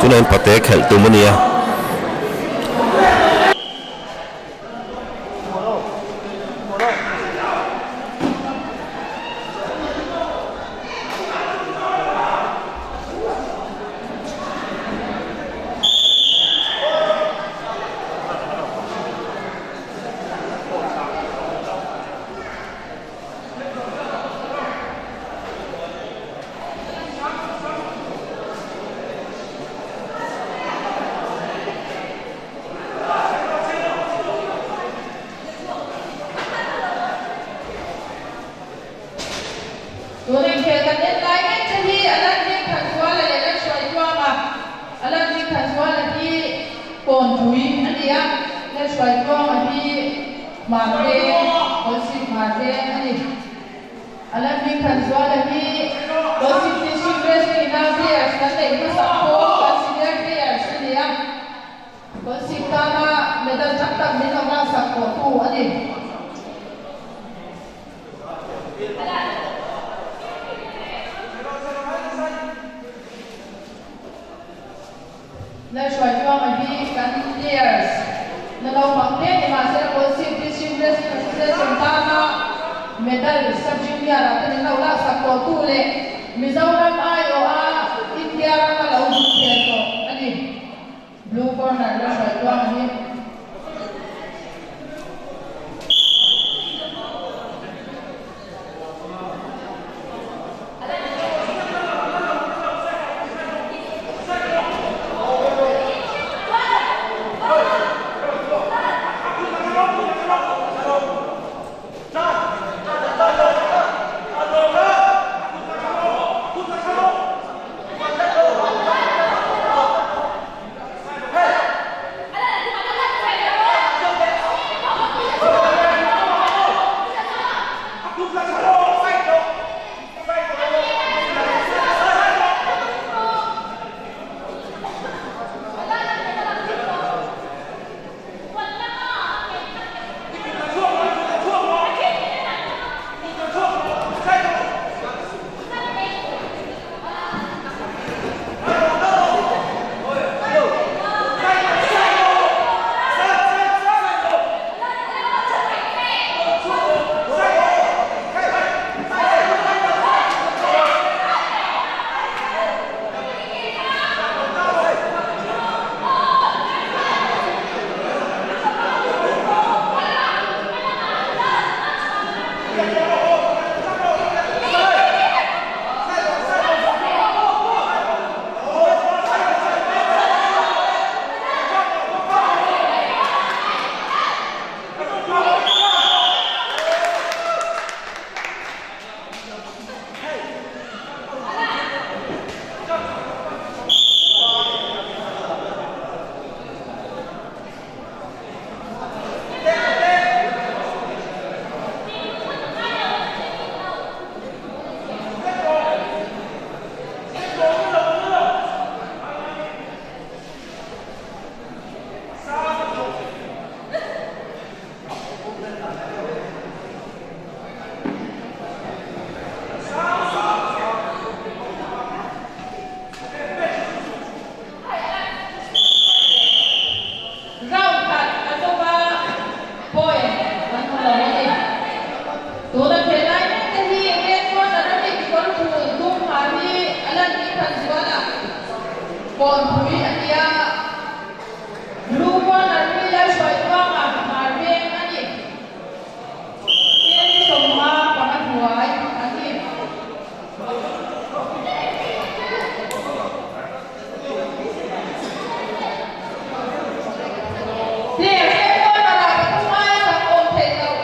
Tunah hian pate khelh tum a ni a. Tun inkhel kan en lai mek che hi a lan ding Thanzuala leh Lalhruaitluanga a lan ding Thanzuala hi Kawnpui a ni a, Lalhruaitluanga hi Hmarveng, Kawlsik Hmarveng a ni. A lan ding Thanzuala hi Kawlsik District Wrestling ina players kan neih hmasak pawh kan senior players a ni a. Kawlsik tana medal tam tak min lo laksak tawhtu a ni. Lalhruaitluanga hi kan players na naupang te ni mahse Kawlsik District Wrestling Association tana medal sub junior ah te min lo laksak tawhtu leh Mizoram aiawha India rama lo zuk khel tawh a ni. Blue corner Lalhruaitluanga hi. Round khat a zo va, point an hmu lo a ni. Tuna khel lai mek te hi red corner a mi kekawr bul dum ha hi a lan ni khan zual a, kawnpui a ni a, blue corner hi Lalhruaitluanga hmar veng a ni. Keng 50 hnuai a ni. Player te corner ah ka thu ngai a tak awm theih loh.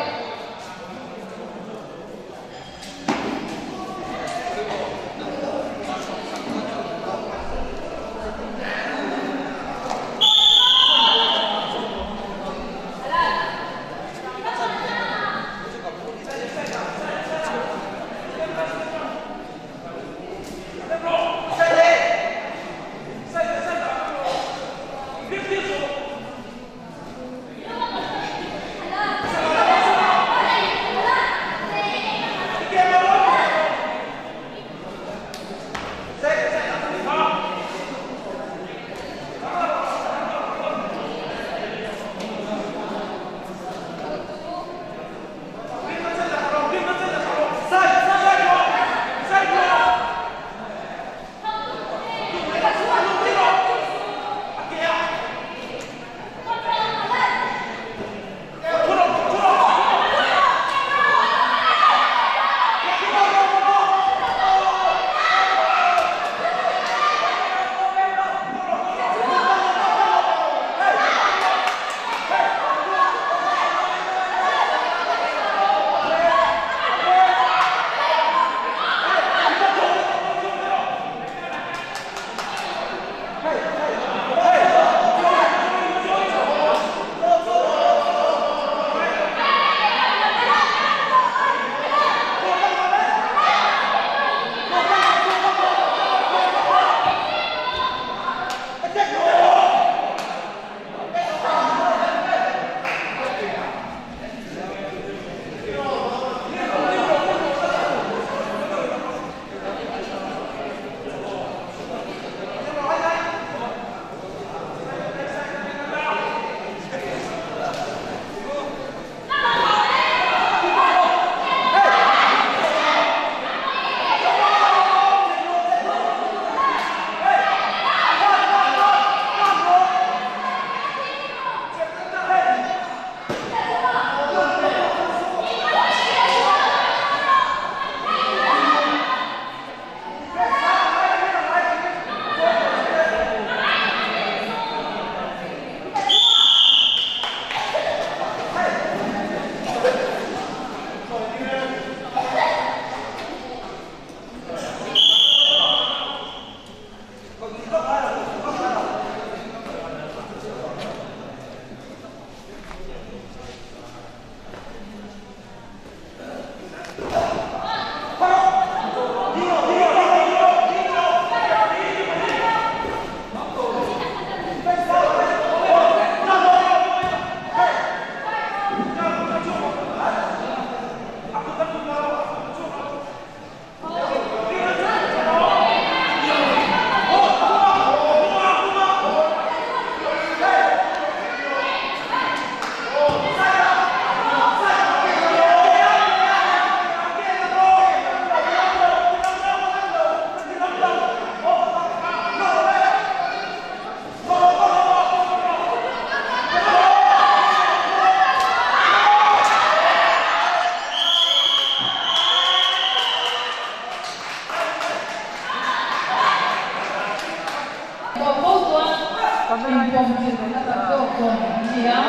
Inpawmchilhna tam zawk tawn an ni a.